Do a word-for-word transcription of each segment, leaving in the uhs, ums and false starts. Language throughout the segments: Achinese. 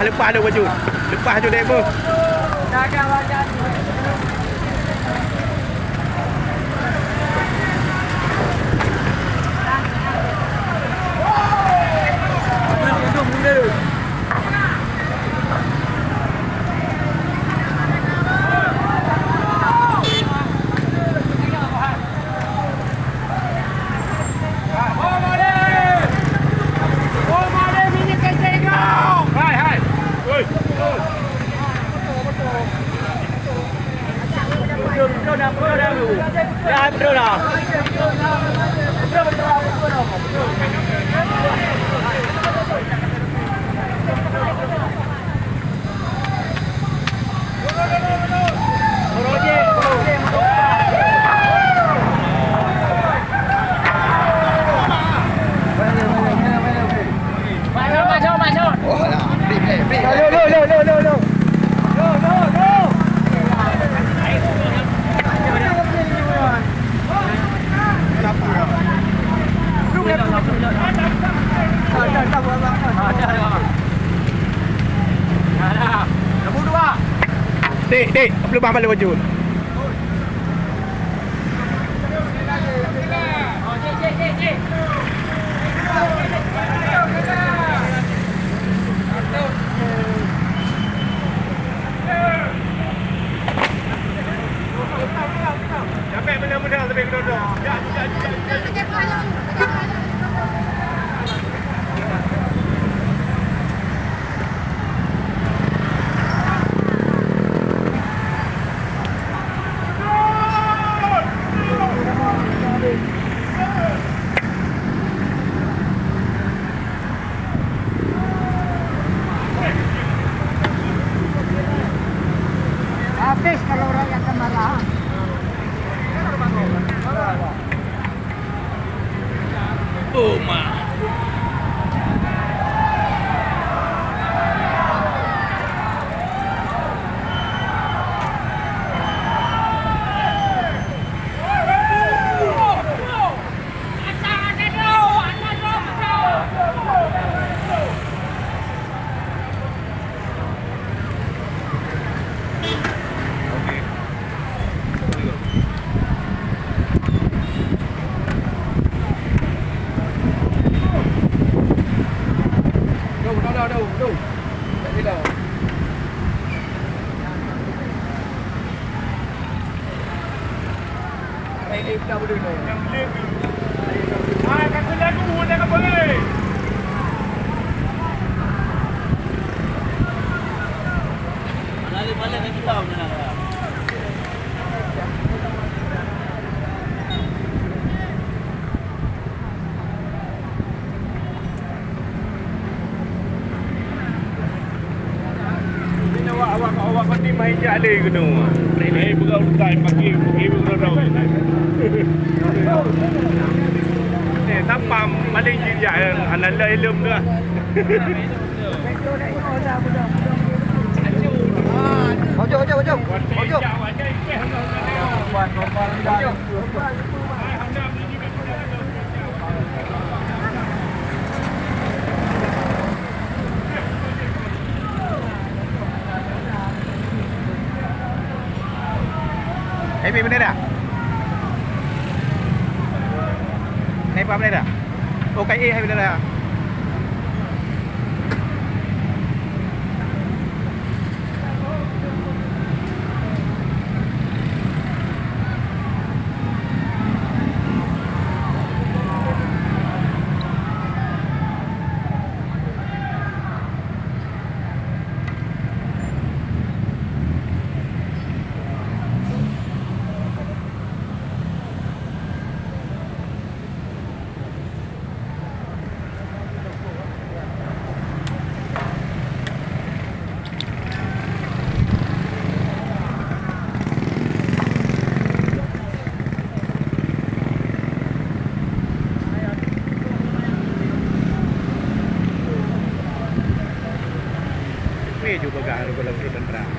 Leupah lé baju. Leupah ju dek beuh. Dek, dek, peuleumbah balik baju. Habis kalau rakyat kemarahan. Oh, ma. Awak, awak, awak pasti main jak lé keunoe. Main peugah urusan, pakai, pakai bergurau. Eh, sapa maling jin jak, eh, anak lelaki lom tu lah. Ojok, ojok, ojok. Ojok. Ojok. Hai, bendera. Hai, Pak Bendera. Oh, kai eh, hai, bendera. Ni juga gah ada dalam kehidupan perang.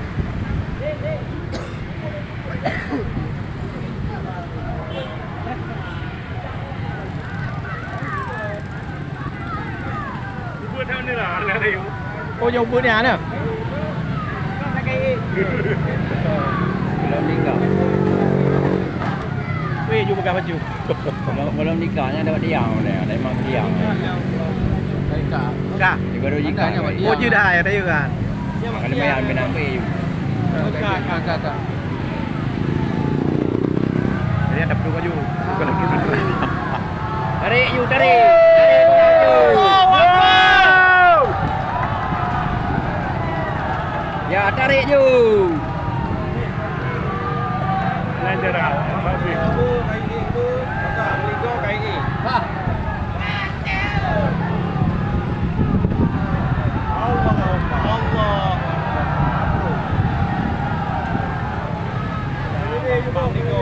Buat tahun ni lah, anak dia. Oh, jauh beut nyan na. Belum nikah. Weh, jauh peugah baju. Belum, belum nikah, nyan dapat diam dah, dah memang diam. Ka. Ka. Dia baru nikah. Oh, jeuet dah, ya, dah, ya, kan. Makanya bayar ambil nama you. Ka, ka, ka, ka. Jadi ada perlu baju. Bukan lagi. Tarik you, tarik. Tarik you. Allahu Akbar. Ya, tarik you. Lanjara, bagus. Allah Akbar. Allah Akbar. Ini, ini, ini.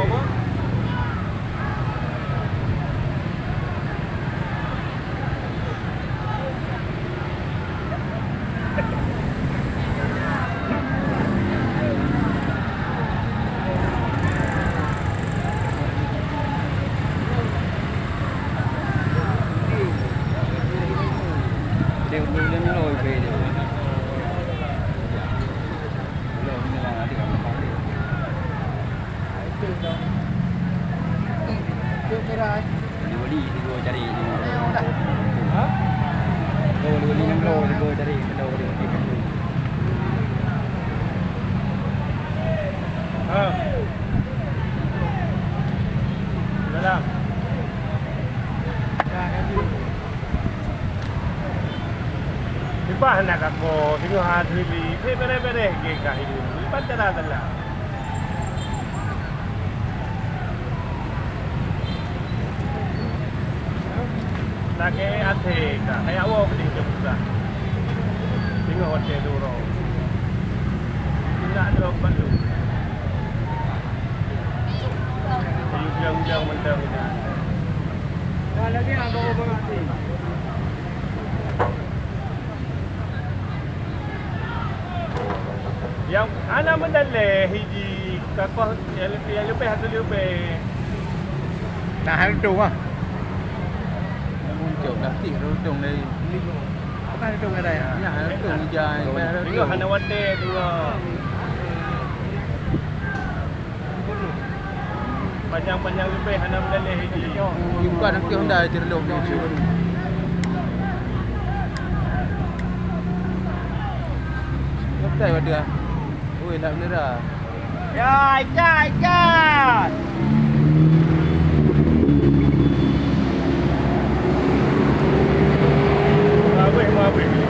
Wali-wali tiga cari ni. Ha? Wali-wali nyang bloe tiga cari, kena wali-wali tiga. Ha. Dalam. Lepas nak kako, tengok hati li. Bere-bere ke kah ini. Lepas jalan-jalan. Lagèe athé ka, kaya woe keudéh teuh peugah. Singoh watèe duroe. Indak droe bak lôn. Ayue bilang-bilang mantong nyan. Ka lagèe abang-abang athé. Nyang hana meudalèh hiji kakoh nyang leubeh, nyang leubeh atau leubeh. Nah, hana tueng ah. Muncul dah tih, hana tueng dari. Hana tueng dari. Ya, hana tueng hujan, hana tueng. Hana watèe tu. Panyang-panyang leubeh hana meudalèh hiji. Bukan nanti Honda cerlok ni. Betul betul. Oi, nak bendera. Ya, ikat, ikat. Habis, habis.